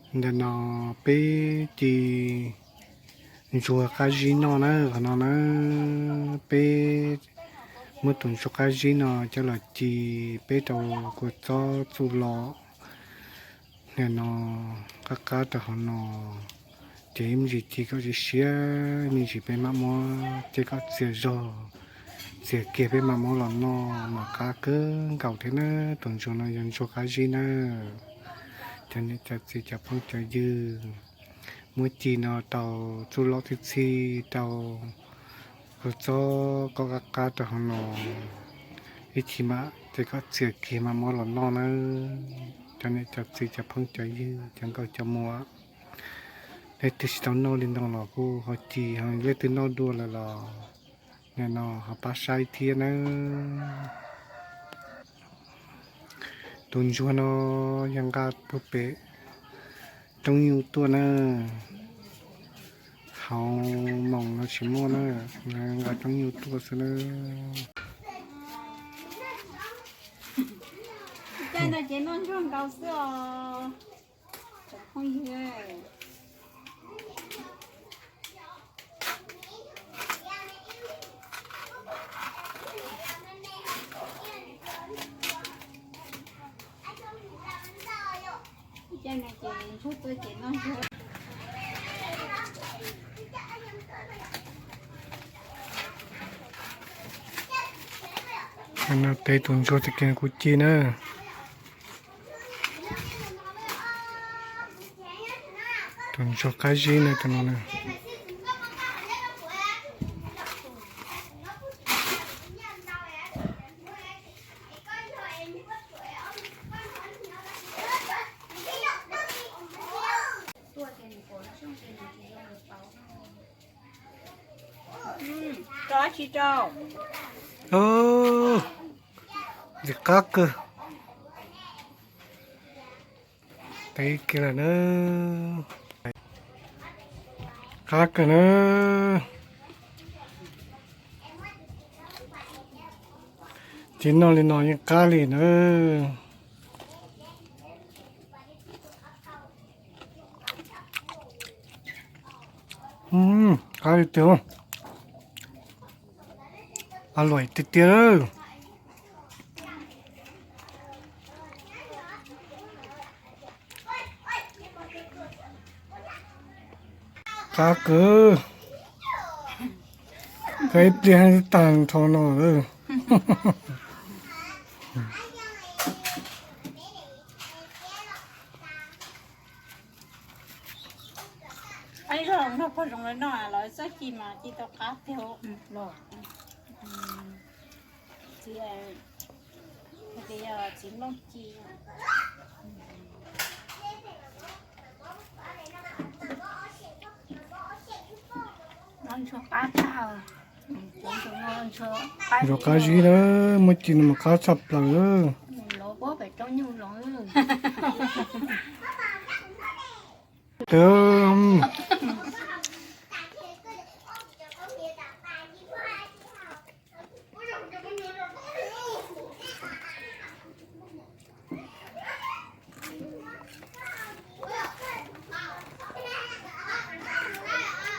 Ntawm no peb ci ntsuag qab zib noj na, qhov no na, peb muab tus ntsuag qab zib no coj los ci peb rau kua txob txuj lom. Nim no qab qab rau hauv no, ces ib me ntsis ci kom siav siav, ib me ntsis peb mam muab coj kom txias zog, txias kiag peb mam muab los noj mas qab kawg nkaus thiab na. Tus ntsuag no yog ntsuag qab zib na. Cov niam cov txiv cov phooj cov ywg, muab ci no rau txuj lom txhij txhij rau kua txob kom qab qab rau hauv no, ib chim mam coj kom txias kiag mam muab los noj na. Cov niam cov txiv cov phooj cov ywg cov nkauj cov muam, leej twg tsis tau noj li no los kuj ho ci, leej twg noj dua lawm los nim no ho pab saib thiab nawb. Tus ntsuag no yog nqa puag pem roob nyuj tuaj na, hauv moos no tsis muaj na, nqa roob nyuj tuaj xwb na. Caij no ces noj ntsuag nkaus xwb os. Peb tus ntsuag txoj kev kuv ci na. Tus ntsuag qab zib na tus no na. Ntxim qab kawg. Qab kawg na. Ces noj li no yeej qab li na. Qab li tiag, a luam tiag tiag. Qab kawg, kawg ib pliag tag nrho no lawm. Ib zaug nrog pog Zoov lawv noj los txoj ci mas ci tau qab tiag. Txiv nplooj ci. Ntsuag qab zib na, muab ci no mas qab tshaj plaws.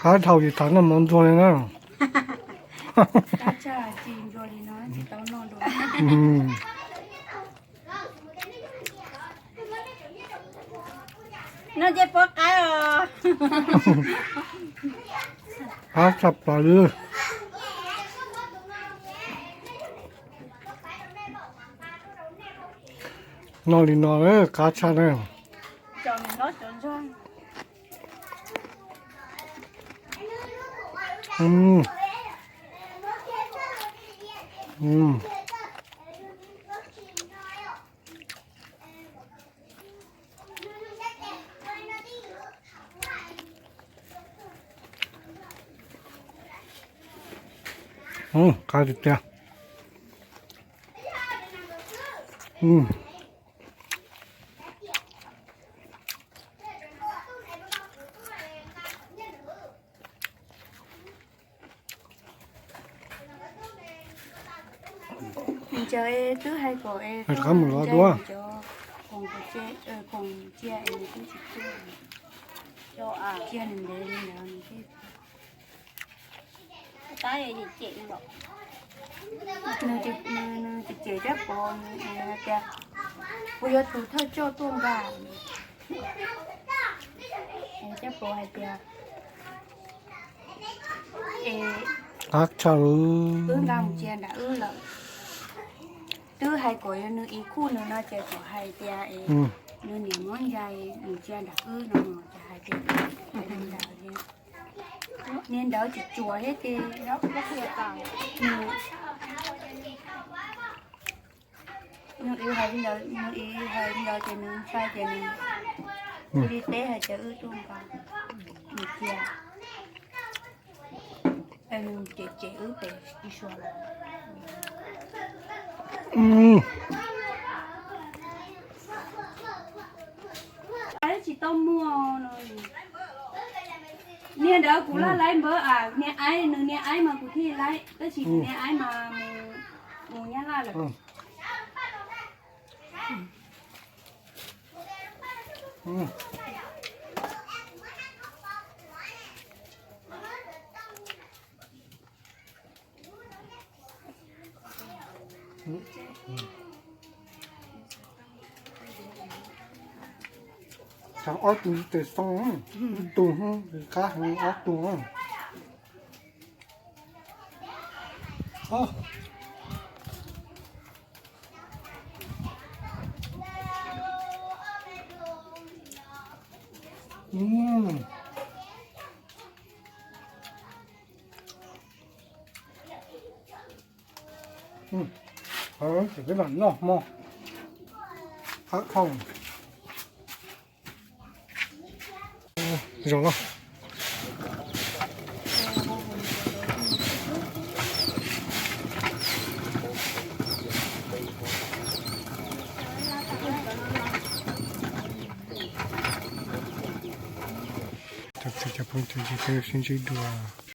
Qab dhau ces tham noj mov ntsuag li na. Noj ces pub qab os. Qab tshaj plaws li. Noj li no qab tshaj na. Qab tiag tiag. Rov qab mus lov dua. Ces koom cia es nws twb tsis tuaj, cia nws ntev li ntawd nws thiaj. Nws, nws cem Tsab Pov, nws hais tias, kuv yuav tus thawj coj tuaj nqa. Tsab Pov hais tias, es, qab tshaj, wb nqa mus cia nram wb lawm. Twb hais kom nws ib khub nws no ces kom hais tias es nws niam muab ncaim mus cia nram wb no ces hais tias niag ntawd tsis tsuas thiab ces nws, nws hais li ntawd ces nws ntshai ces nws cia li teb hais tias wb tuaj nqa nws cia, es nws cem cem wb pem ib suab lawm. Tsis tau muaj no. Niag ntawd kuv laj laib npawb a, niag aib, nws niag aib mas kuv thiaj laib, tab sis nws niag aib mas mus Nyab Laj lawm. Ob tug tes xoo, ib tug qab heev ob tug. Ces peb mam noj hmo. Qab kho. Zoo. Cov phooj ywg, peb sib ntsib dua.